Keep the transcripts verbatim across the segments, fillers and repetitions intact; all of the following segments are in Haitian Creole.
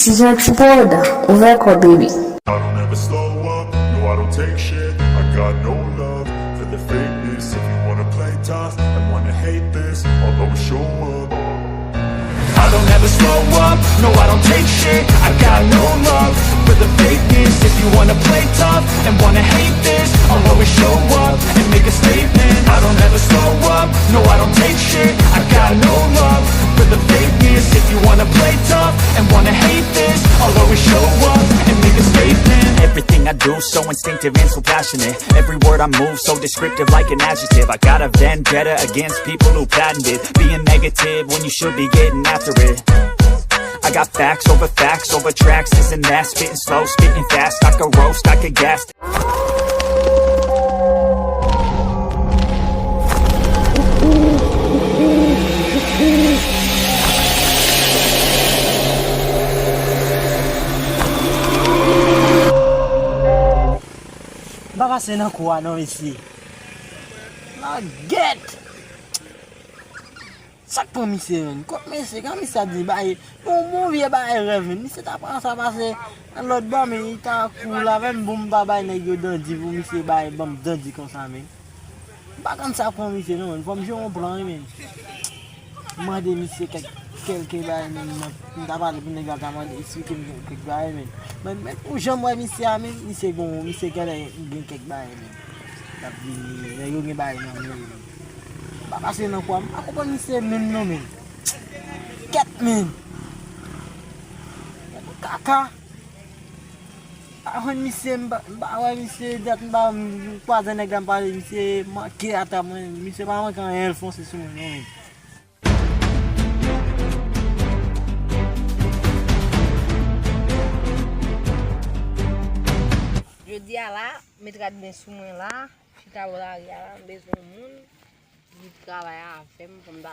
Ti jan ti pwòd, ouvè kò baby. I don't ever slow up, no, I don't take shit. I got no love for the fakeness. If you wanna play tough and wanna hate this, I'll always show up. I don't ever slow up, no, I don't take shit. I got no love for the fakeness. If you wanna play tough and wanna hate this, I'll always show up and make a statement. I don't ever slow up, no, I don't take shit. I got no love for the fakeness. If you wanna play tough and wanna hate this, I'll always show up and make a statement. Everything I do so instinctive and so passionate. Every word I move so descriptive like an adjective. I got a vendetta against people who patented being negative when you should be getting after it. I got facts over facts over tracks, this and that. Spitting slow, spitting fast. I could roast, I could gas. M pa pase nan kou a non mesye. Lagèt! Sa k pran misye menm? Kot mesye? Kan misye ap di bay yon bon vye bagay rèv menm? Misye ta pran sa pase nan lòt bò men li ta cool avè m bon m pa bay nèg yo dandi pou misye bay ban m dandi konsa menm. M pa konn sa k pran misye non menm. Fò m jwe yon plan wi menm. M mande misye kèk kèlke bagay menm m ta pale pou nèg la ta mande eksplike m kèk bagay menm. Men men ou janm wè misye a menm, misye gon misye genlè gen kèk bagay menm. L ap vini, nèg yo gen bagay nan men yo. M pa pase nan kou a, m pa konprann misye menm non menm. Kèt menm. Kaka. M pa jwenn misye, m pa m pa wè misye, dat m pa m kwaze nèg la m pale, misye manke atrap mwen, misye pa manke anyen l fonse sou mwen non menm. Jodi a la, m met rad mwen sou mwen la, chita bò lari a la, m bezwen yon moun ki travay avè m pou m ta,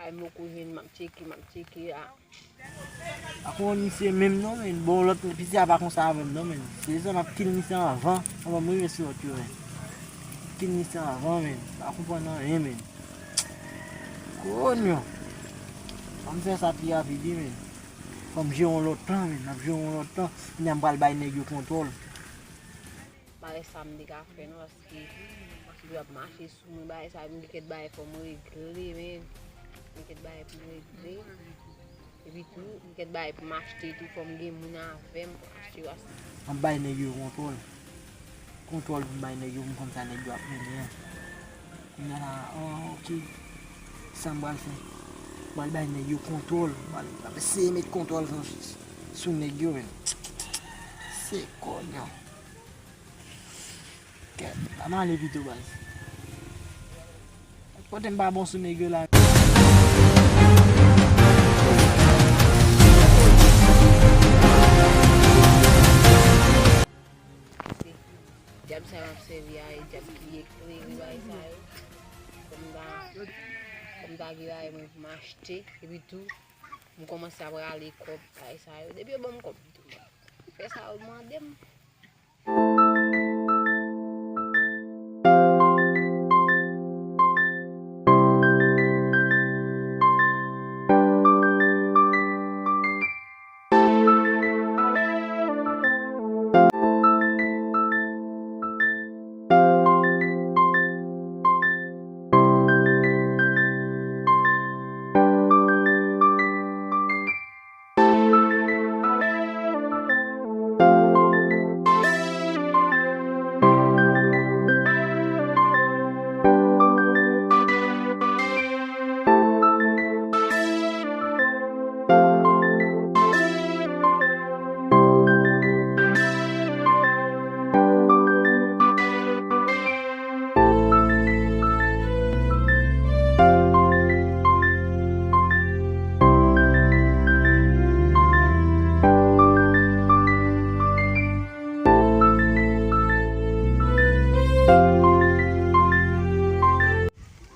ay m poko jwenn, m ap tcheke, m ap tcheke a. Pa konn misye menm non men, bon lòt piti a pa konsa avè m non men. Se sa m ap kill misye anvan, anvan m rive sou lòt yo men. Kill misye anvan men, pa konprann anyen men. Konyo. Fò m fè sa pi rapid wi men. Fò m jere yon lòt tan men, n ap jere yon lòt tan. Kounya m pral bay nèg yo kontwòl. Bagay sa m te ka fè non paske yo ap mache sou mwen bagay sa m gen kèk bagay fò m regle men m gen kèk bagay pou m regle epi tou m gen kèk bagay pou m achte tou fò m gen moun avè m pou achte yo achte. M ap bay nèg yo kontwòl. Kontwòl pou m bay nèg yo pou m konn sa nèg yo ap mennen an. Kounya la, oh, ok. Sa m pral fè? M pral bay nèg yo kontwòl. M pral m ap eseye met kontwòl sou, sou nèg yo men. Se konyo. Kèt, ann ale pito baz. Kote m pa bon sou nèg yo la. Dyab sa yo ap sèvi a e dyab ki eklere bagay sa yo. Fò m ta, fò m ta gen bagay mwen pou m achte epi tou m kòmanse ap rale kòb bagay sa yo. Depi yo ban m kòb tou m ap fè sa yo mande m.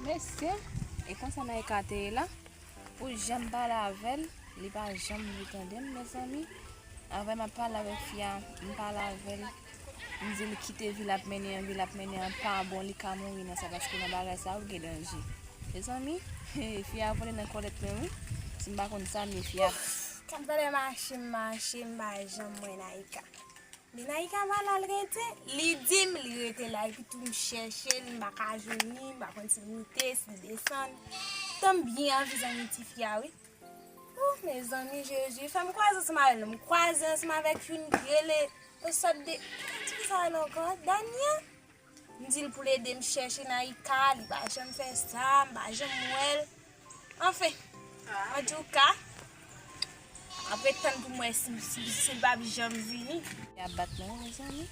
Mesye, e konsa Naïka te ye la. Pou jan m pale avè l, li pa janm vle tande m, mezanmi. Avè m ap pale avèk fi a, m pale avè l. M di l kite vi l ap mennen an, vi l ap mennen an pa bon, li ka mouri nan sa, paske nan bagay sa yo gen danje. Mezanmi, fi a vole nan kòlèt mwen wi. Si m pa konn sa, men fi a. Sa m talè mache, m mache, m pa janm wè Naïka. Men Naïka pa la, l rete. Li di m li rete la, epi tou m chèche l, m pa ka jwenn li, m pa konn si l moute, si l desann. Tan m byen anvi zanmi tifi a, wi. Ou, mezanmi, Jezi, fè m kwaze ansanm avè l. M kwaze ansanm avèk youn ki rele, yo sot de, ki sa l ankò? Dania? M di l pou l ede m chèche Naïka, li pa janm fè sa, m pa janm wè l. Anfen, antouka, m ap ret tann pou m wè si, si, si l p ap janm vini. Y ap bat mwen, mezanmi.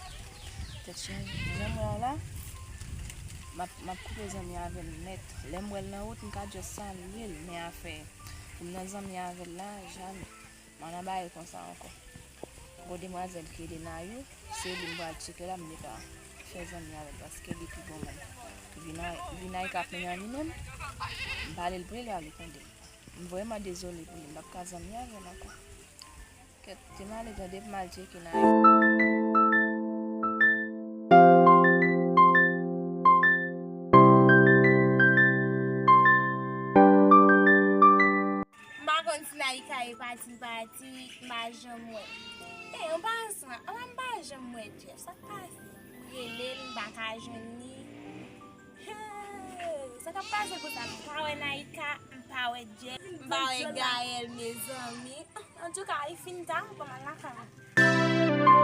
Tèt chaje. Jan m wè a la, m ap, m ap koupe zanmi avè l nèt. Lè m wè l nan wout, m ka just salye l, men afè pou m nan zanmi avè l la, jamè. M pa nan bagay konsa ankò. Gon demwazèl ki rele Nayou, se li m pral tcheke la, m gentan fè zanmi avè l, paske li pi bon moun. Epi Nay-, epi Naïka ap mennen an li menm, m pale l pou li, li ale tande m. M vrèman dezole pou li, m p ap ka zanmi avè l ankò. Kèt, te m ale tande pou m al tcheke Nayou. M pa konn si Naïka e pati l pati, m pa janm wè l. E, an pasan, apa m pa janm wè Jeff? Sa k pase? M rele l, m pa ka jwenn li. Hey, sa k ap pase konsa? M pa wè Naïka, m pa wè Jeff, m pa wè Gaël, mezanmi. Antouka, li fin ta, ban m al lakay mwen.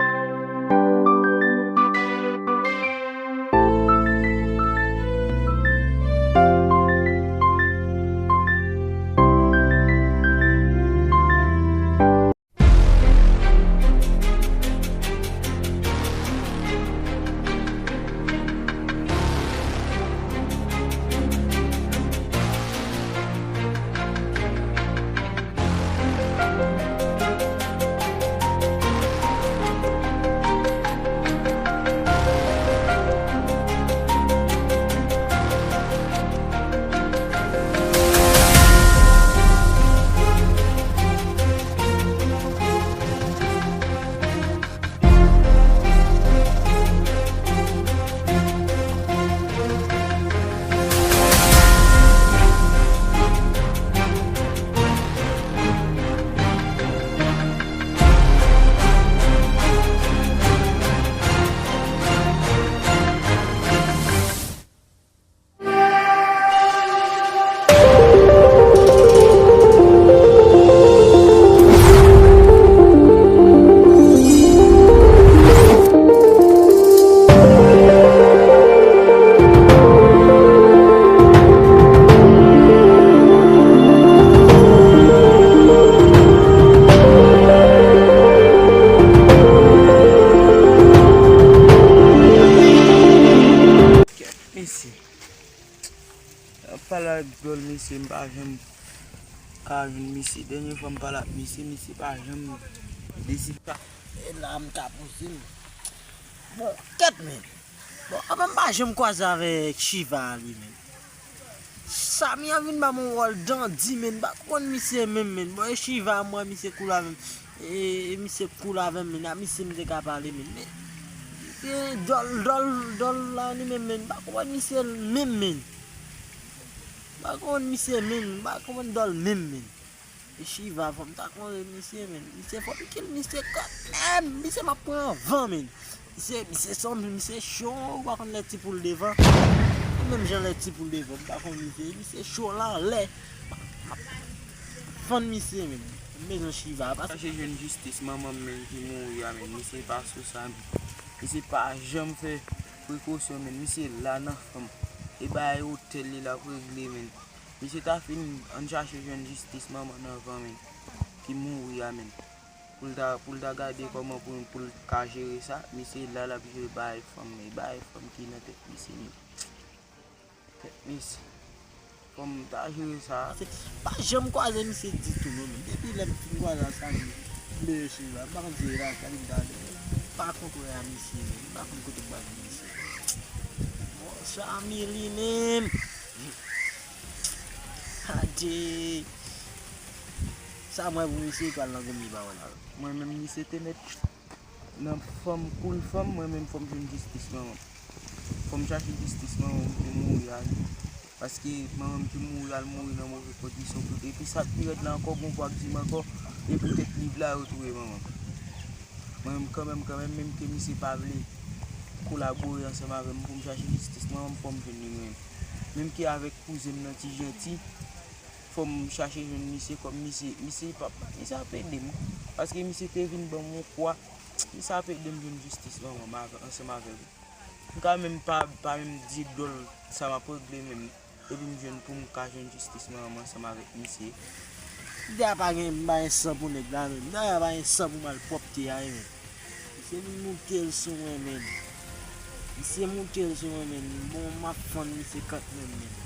Mesye. Ap pale ak djòl misye, m pa janm ka jwenn misye. Dènye fwa m pale ak misye, misye pa janm deside. E la m ka poze m. Bon, kèt, men. Bon, apa m pa janm kwaze avèk Chiva a li menm. Samia vin ba m yon wòl dandi, men m pa konprann misye menm, men. Bon, e Chiva a m wè misye koul avè m. E, e misye koul avè m, men, a misye m te ka pale, men. Men, e, dòl, dòl, dòl la, li menm, men, m pa konprann misye menm, men. M pa konprann misye menm, m pa konprann dòl menm, men. E Chiva, fò m ta konn misye, men. Misye, fò m kill misye kanmenm. Misye, m ap pran van, men. Misye, misye sanble, misye cho, ou pa konn lè ti poul devan. Ou menm jan lè ti poul devan, m pa konn misye. Misye cho la anlè. M ap fann misye, men. M bezwen Chiva. Chache jwenn jistis manman m, men, ki mouri a, men. Misye pa sou sa, men. Misye pa janm fè prekosyon, men. Misye la nan fanm. E bagay otèl li l ap regle, men. Misye ta fin, ann chache jwenn jistis manman nan van, men. Ki mouri a, men. Pou l ta, pou l ta gade kòman pou, pou l ka jere sa, misye la l ap jere bagay fanm, e bagay fanm ki nan tèt misye, men. Tèt misye. Fò m ta jere sa. Se pa janm kwaze misye ditou, non, men. Depi lè m fin kwaze ak sa, m leve sou la. M pa konn si e lakay li m ta ale. M pa konn kote a misye, men. M pa konn kote m pral jwenn misye. Bon, sa mi li menm. Adje. Sa mwen pou misye pral nan goumen pa wè la. Mwen menm misye te mèt nan fanm, koul fanm, mwen menm fò m jwenn jistis manman m. Fò m chache jistis manman m ki mouri a. Paske manman m ki mouri a, l mouri nan move kondisyon. Epi sa k pi rèd la ankò, gon vwa k di m ankò, E poutèt liv la, yo touye manman m. Mwen menm, kanmenm, kanmenm, menm ke misye pa vle kolabore ansanm avè m pou m chache jistis manman m, fò m jwenn li mwen menm. Menm ke avèk kouzen m nan Ti Janti, fò m chache jwenn misye, kòm misye, misye pa, misye ap ede m. Paske misye te vin ban m yon kwa, misye ap ede m jwenn jistis manman m avè, ansanm avè l. M ka menm pa, pa menm di dòl sa m ap regle menm. Epi m jwenn pou m ka jwenn jistis manman m ansanm avèk misye. Dèyè pa gen, m pa gen san pou nèg la menm. Dèyè pa gen san pou malpwòpte a menm. Misye vin moute l sou mwen menm. Misye moute l sou mwen menm. Bon, m ap fann misye kant menm menm.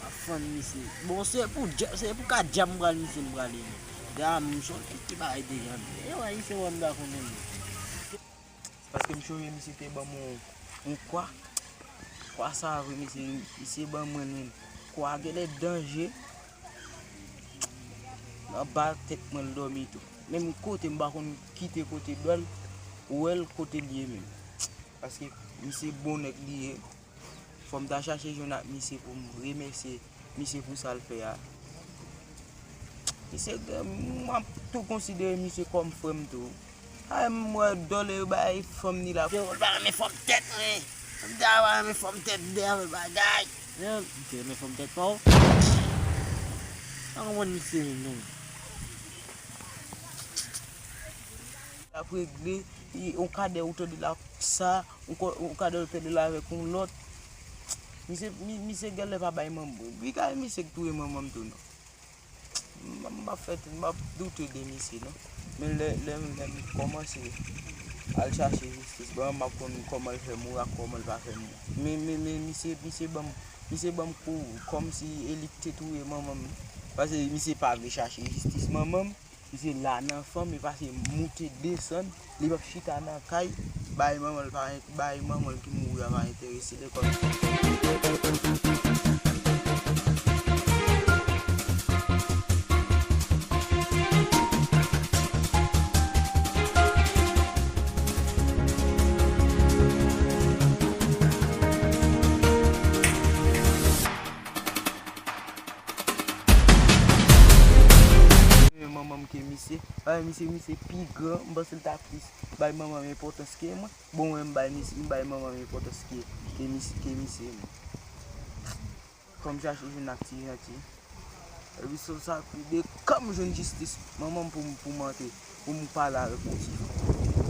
M ap fann misye. Bon, se pou dya-, se pou ka djab m pral misye m prale menm. Dèyè m son nèg ki bagay deja menm. E wè, misye wè m pa konnen menm. Paske m sonje misye te ban m yon, yon kwa. Kwa sa a vre, misye, misye ban mwen l menm. Kwa a genlè danje. Anba tèt mwen l dòmi tou. Menm kote m pa konn kite kote dwèl, wè l kote l ye menm. Paske misye bon nèg li ye. Fò m ta chache jwenn ak misye pou m remèsye misye pou sa l fè a. Misye, m ap tou konsidere misye kòm frè m tou. Ay, m wè dòl yo bay fanm ni la. Yo, pa renmen fanm tèt, wi. Fanm ta pa renmen fanm tèt, dèyè bagay. Yo, misye renmen fanm tèt pa w. Pa konprann misye menm non. L ap regle, e, yon kadè ou tande l ap sa, yon ko-, yon kadè ou tande l avèk yon lòt. Misye, mi-, misye genlè pa bay manman. Wi, kay misye k touye manman m tou non. M, m ap fè, m ap doute de misye non. Men lè, lè, lè m kòmanse al chache jistis, bon, m ap konn kòman l fè mouri ak kòman l pa fè mouri. Men, men, men misye, misye ban m, misye ban m kou kòmsi e li k te touye manman m. Paske misye pa vle chache jistis manman m. Misye la nan fanm, li pase moute desann, li p ap chita nan kay, bay manman l pa, bay manman l ki mouri a pa enterese l, e kòm. Renmen manman m ke misye. Paske misye, misye pi gran, m panse l ta plis bay manman m enpòtans ke mwen. Bon, mwen, m bay misye, m bay manman m enpòtans ke, ke misye, ke misye menm. Fò m chache jwenn ak Ti Janti. Epi se sa ki de kan m jwenn jistis manman m pou m, pou m antre, pou m pale avèk yon ti fanm.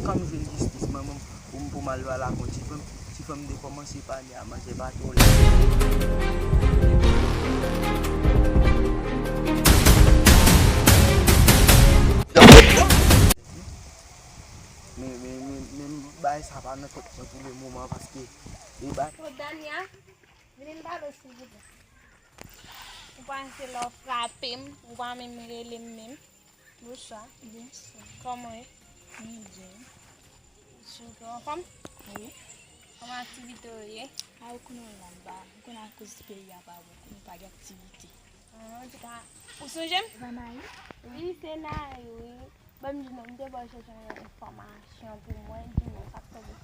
Kan m jwenn jistis manman m pou m, pou m al pale ak yon ti fanm, ti fanm de kòmanse pale a manzè pa twò lè. Men, men, men, men bagay sa pa nan tèt mwen pou le moman paske e bagay. Dania, vini m pale w silvouplè. Ou panse lè w frape m, ou pa menm rele m menm. Bonswa. Bonswa. Kòman w ye? Mwen byen. Sitou anfòm? Wi. Kòman aktivite w ye? A, ou konnen w la, m pa, ou konnen akoz peyi a pa bon, nou pa gen aktivite. Ah, antouka, ou sonje m? Zanmayi? Wi, se Nayi, wi. Ban m di non, m te ba w chèche yon enfòmasyon pou mwen, di mwen sa k tonbe.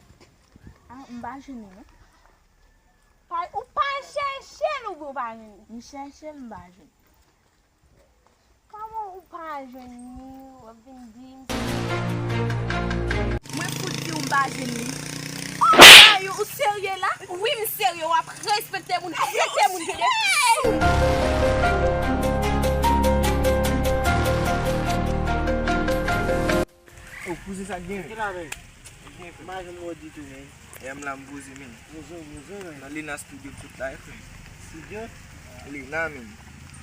Ah, m pa jwenn li non. Pa, ou pa chèche l oubyen ou pa jwenn li? M chèche l, m pa jwenn. Kòman ou pa jwenn li, w ap vin di m? Mwen fout di w m pa jwenn li. Oh, Nayi, ou serye la? Wi, m serye, w ap respekte moun, trete moun ki de sou. Oh, kouzen, sa k gen? Ki la, men? M pa janm wè w ditou, men. E m la, m poze, men. Poze, poze, men. Nan Lena Studio, tout la, frè. Studio? Lena, men.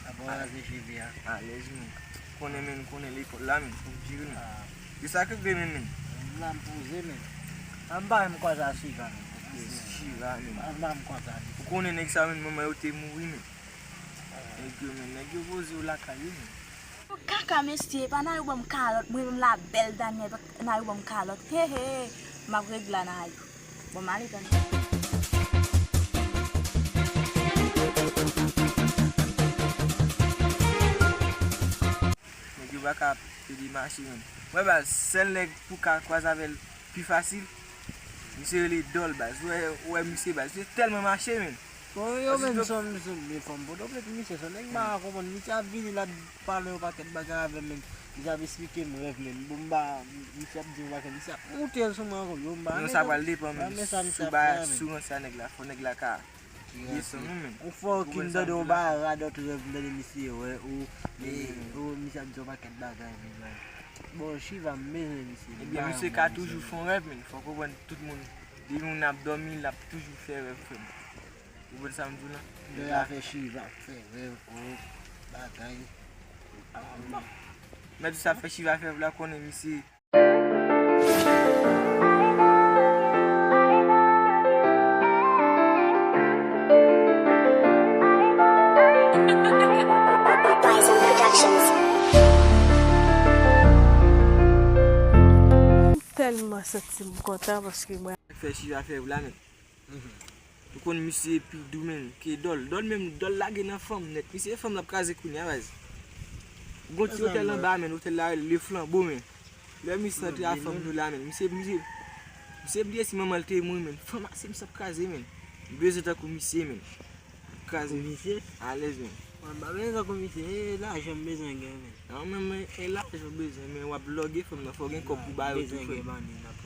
Apre w raze cheve a. Alèz, men. Konnen, men, konnen lekòl la, men. Fòk diri, men. Ah. E sa k gen, men, men. M la, m poze, men. A, m pa, m kwaze a Chiva, men. Yes, Chiva, men. M pa, m kwaze a li. Ou konnen nèg sa, men, manman yo te mouri, men. Ah. Nèg yo, men, nèg yo poze yo lakay yo, men. Kaka mesye, epa Nayou ban m kalòt, mwen menm la bèl Daniel, Nayou ban m kalòt, he he, m ap regle a Nayou. Bon, m ale tande. Nèg yo pa ka pede mache menm. Mwen ba sèl nèg pou ka kwaze avè l pi fasil. Misye rele Dòl baz. Ou wè, ou wè misye baz. Misye tèlman mache menm. Bon, yo menm se yon, se yon byen fanm Pòtoprens, misye se yon nèg m pa ka konprann. Misye ap vini la pale yon pakèt bagay avè m menm. Misye ap esplike m rèv, men bon, m pa, misye ap di m pa ke misye ap monte l sou mwen ankò, yo, m pa renmen sa. Non, sa pral depann, men si w pa sou rans a nèg la, fò nèg la ka desann ou, men. Ou fè okenn tande yon ba radòt rèv, m tande misye, wè, ou, ou, misye ap di yon pakèt bagay, men, bon, Chiva, m bezwen misye. Ebyen, misye ka toujou fè yon rèv, men fò w konprann tout moun, depi moun ap dòmi, l ap toujou fè rèv, frè m. Ou konprann sa m di w la? Lè afè Chiva fè rèv, o, bagay. Mèt di sa fè Chiva fè rèv la, konnen misye. M tèlman santi m kontan paske mwen. Fè Chiva fè rèv la, men. Ou konn misye pi dou, men, ke Dòl. Dòl menm, Dòl lage nan fanm nèt. Misye, fanm l ap kraze kounye a, baz. Gon ti otèl anba, men, otèl la rele Le Flambeau, men. Lè misye antre a fanm nou la, men. Misye, misye, misye bliye si manman l te mouri, men. Fanm a se misye ap kraze, men. M bezwen tankou misye, men. Kraze misye. Alèz, men. Mwen, m pa bezwen tankou misye. E lajan m bezwen gen, men. An, men, men, e lajan w bezwen, men w ap lòge fanm nan, fò w gen kòb pou ba yo tou, frè.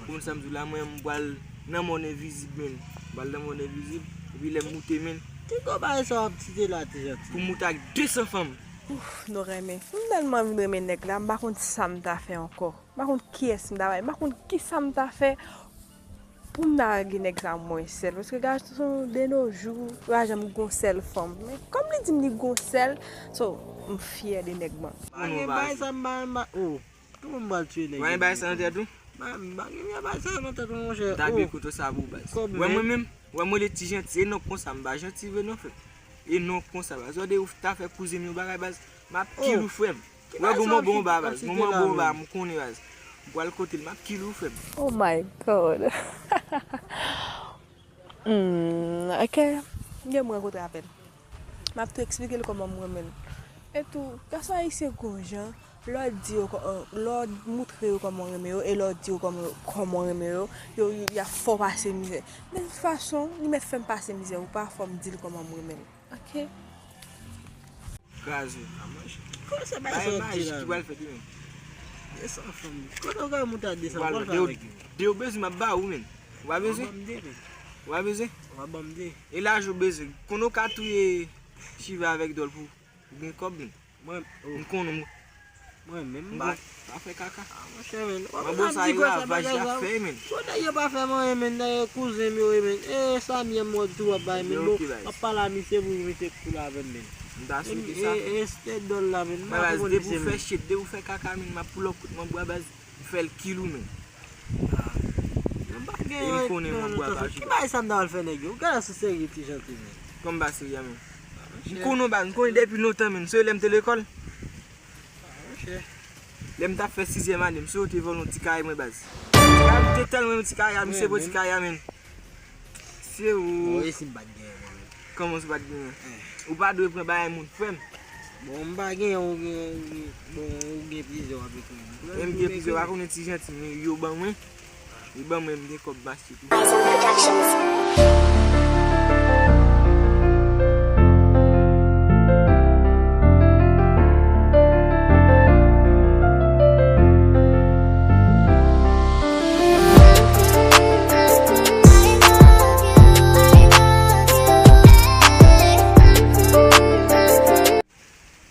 Ou konn sa m di w la, mwen, m pral nan mòn envizib, men. M pral nan mòn envizib, epi lè m moute, men. Ki gwo bagay sa w ap site la, ti janti? Pou m moute ak de san fanm. Ouf, nou renmen. M tèlman vin renmen nèg la, m pa konn sa m ta fè ankò. M pa konn kiyès m ta bay, m pa konn kisa m ta fè. Pou m ta lage nèg sa mwen sèl, paske gason de nos jours, yo pa janm gon sèl fanm. Men kòm li di m li gon sèl, so, m fyè de nèg mwen. Pa gen bagay sa m pa, m pa, oh, kòman m pral tiye nèg yo? Pa gen bagay sa nan tèt ou? M pa gen bagay sa nan tèt mwen, monchè. M ta byen koute sa pou ou, baz. Wè mwen menm, wè mwen le ti janti, e non konsa m pa janti vre non, frè. E non konsa, baz. Wè de ou ta fè kouzen m yon bagay, baz, m ap kill ou, frè m. Wè bon, mwen bon ba, baz. Mwen bon ba, m konnen, baz. M pral kote l, m ap kill ou, frè m. Oh my God. Hmm, ok. Gen mwen rankontre avè l. M ap tou eksplike l kòman m renmen l. E tou, gason ayisyen gon jan, lè w di yo kò-, lè w moutre yo kòman w renmen yo, e lè w di yo kòman, kòman w renmen yo, yo, y ap fè w pase mizè. Men tout fason, li mèt fè m pase mizè ou pa, fò m di l kòman m renmen l. Ok. Kraze. Ki koze bay sa w ap di la? Bay imaj ki pral fèt wi, men. Desan fanm. Kote w ka moute a desan? Pral fè avèk yo. De yo bezwen m ap ba ou, men. Ou pa bezwen? Ou pa bezwen? Ou pa bezwen? E lajan w bezwen? Konnen w ka touye Chiva avèk Dòl pou ou gen kòb, men. Mwen, oh. M konnen w. Mwen menm m pa. Pa fè kaka. Ah, monchè, men. Mwen bon sa e ravaj y ap fè, men. Bon, nèg yo pa fè m anyen, men. Dayè kouzen m yo ye, men. E Samy an m wè tou w ap bay, men. Bon, m ap pale a misye pou misye cool avè m, men. M ta swete sa. E, e, e, se Dòl la, men. M pa konprann misye, men. Depi w fè shit, depi w fè kaka, men, m ap pull up kout mwen bwa baz. M fè l kill ou, men. Ah. Mwen pa gen. E m konnen mwen bwa pa chita. Ki bagay sa m ta al fè nèg yo? Gade sou serye ti janti, men. Kòm pa serye, men. M konnen w baz, m konnen depi lontan, men. Se lè m te lekòl. Lè m t ap fè sizyèm ane, m sou yo te vòlè yon ti kay mwen baz. Ti kay, m te tèlman renmen ti kay a, misye pran ti kay a, men. Se ou. Bon, e si m pa t genyen, mwen menm? Kòman si w pa t genyen? Ou pa dwe pran bagay moun, frè m. Bon, m pa genyen, ou gen, ou gen, bon, ou gen plizyè w ap ekri. E m gen plizyè, w pa konnen ti janti, men yo ban mwen. Li ban mwen, m gen kòb m achte tou.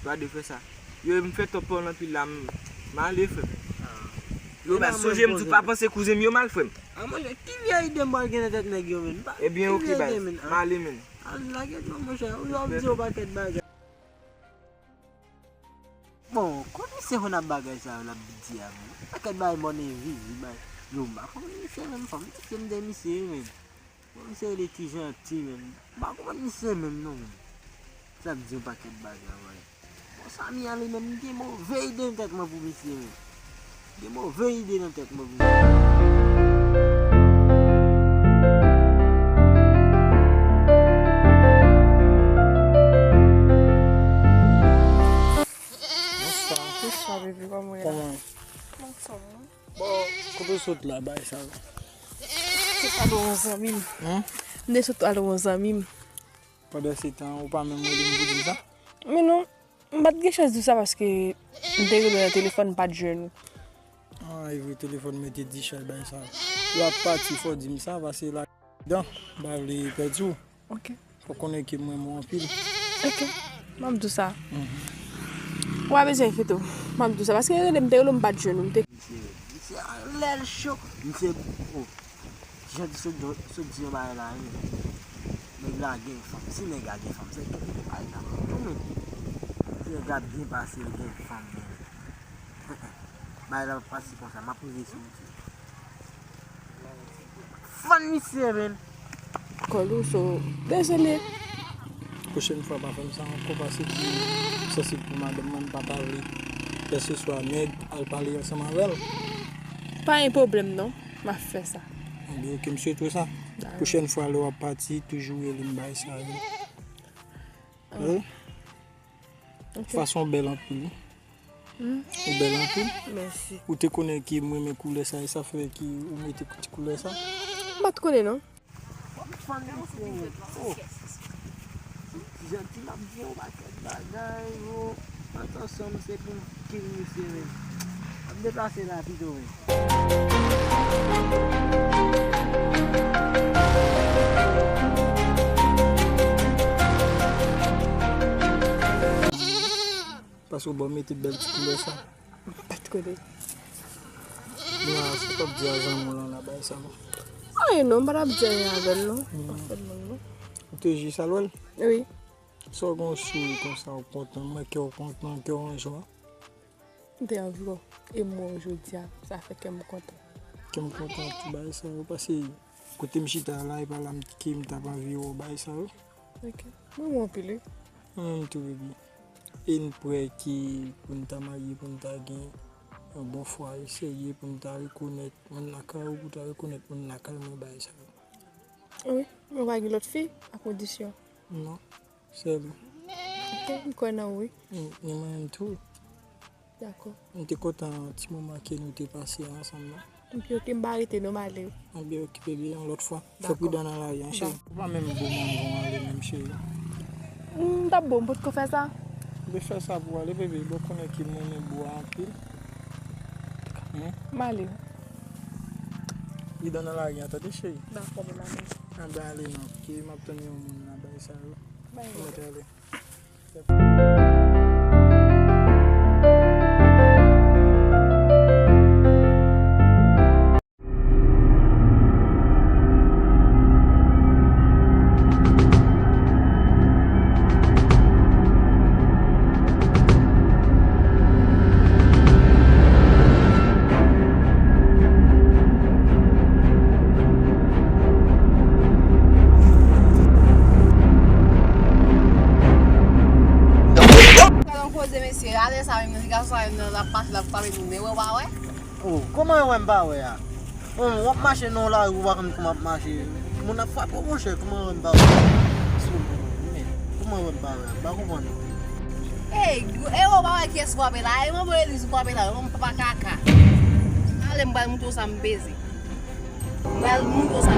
Gade fè sa. Yo, m fè twòp pawòl anpil la, m, m ale, frè m. Yo, baz, sonje m di w pa panse kouzen m yo mal, frè m. A, monchè, ki vye ide m pral gen nan tèt nèg yo, men? Ebyen, oke, baz. M ale, men. Al lage non, monchè. Ou yo ap di yon pakèt bagay. Bon, komisè konn ap bagay sa yo l ap di a, men. Pakèt bagay mòn envizib, bay. Yo, m pa konn misye menm, fò m tcheke m de misye, men. Bon, misye rele Ti Janti, men. M pa konprann misye menm non, men. Sa ap di yon pakèt bagay, wè. Bon, Samy an li menm, m gen move ide nan tèt mwen pou misye, men. M gen move ide nan tèt mwen pou misye. Bonswa. Bonswa, bebe, kòman w ye? Kòman w ye? Anfòm, wi. Bon, kote w sot la, bay sa yo? Sot al wè yon zanmi m. Hen? M te sot al wè yon zanmi m. Pandan se tan, ou pa menm rele m pou di m sa? Men non. M pa t gen chans di w sa paske m te rele w nan telefòn, m pa t jwenn ou. Ah, e vre, telefòn mwen te di chay bay sa. Lè w ap pati, fò w di m sa, pase ladan, m pa vle pèdi w. Ok. Fò w konnen ke m renmen w anpil. Ok. M ap di w sa. Mhm. Ou pa bezwen enkyete w. M ap di w sa. Paske yo rele m, te rele w, m pa t jwenn ou. M te Misye, misye a lè l cho. Misye, oh. Jan di sot, sot di yon bagay la, wi. Nèg la gen fanm. Si nèg la gen fanm, se kèk bagay la. Ou menm. Si nèg la byen pase, l gen fanm, men. Bagay la pa pase konsa, m ap rive sou misye. Fann misye, men. Kòl ou, so, dezole. Pwochèn fwa, pa fè m sa ankò, paske sa se pou madanm mwen, m pa ta vle kèlkeswa nèg al pale ansanm avè l. Pa gen pwoblèm, non. M ap fè sa. Anben, ok, m swete w sa. Dakò. Pwochèn fwa, lè w ap pati, toujou rele m bay sa yo. Ah. Wi. Ok. Fason w bèl anpil, wi. Hmm. Ou bèl anpil. Mèsi. Ou te konnen ke m renmen koulè sa, e sa fè ke ou mete ti koulè sa? M pa t konnen, non. W ap fann misye, wi. Oh. Ti janti, m ap di yon pakèt bagay, oh. Antann, se pou m kill misye, men. M ap deplase la pito, men. Paske w ba w mete bèl ti koulè sa. M pa t konnen. Mila, sa w t ap di a zanmi w lan la bay sa non? Anyen non, m pa t ap di anyen avè l non. Hmm. Ou te jis al wè l? Wi. Sa w gen yon souri konsa, w kontan, m wè kè w kontan, kè w an jwa. M te anvi w, e m wè w jodi a, sa fè kè m kontan. Kè m kontan tou bay sa yo, paske kote m chita la, e pa la m, ke m t ap anvi wè w bay sa yo. Ok. Mwen renmen w anpil, wi. Mwen menm tou, baby. E n prè ke pou n ta marye, pou n ta gen yon bon fwaye serye, pou n ta rekonèt moun lakay ou, pou ta rekonèt moun lakay mwen, bagay sa yo. Wi, mwen pa gen lòt fi, a kondisyon. Non, sèl ou. Ok, m kwè nan ou, wi. M, m renmen w tou. Dakò. M te kontan ti moman ke nou te pase ansanm nan. Epi ok, m pa rete non, m ale. Anben, okipe byen yon lòt fwa. Fè pridan nan lari an, cheri. Ou pa menm bon mango ale menm, cheri. M t ap bon, m potko fè sa. Ou te fè sa pou ale, bebe, bon konnen ke m renmen bo a anpil. Hen? M ale. Pridan nan lari an, tande, cheri. Dakò, bebe, m ale. Anben, ale non, ke m ap tann yon moun nan bay sa yo. Bay. Ou mèt ale. Gade yon koze, mesye. Gade sa menm nan, ti gason sa menm nan, l ap pase, l ap frape moun, men wè, w pa wè? Oh, kòman wè m pa wè a? Oh, w ap mache nan yon lari, ou pa konn kòman ap mache. Moun ap frape w, monchè, kòman wè m pa wè a? Kòman wè m pa wè a? M pa konprann. Ey, e w pa wè kiyès frape la? E manman Eliz ou frape la, manman papa kaka. Ale, m pral montre w sa m peze. Pral montre w sa.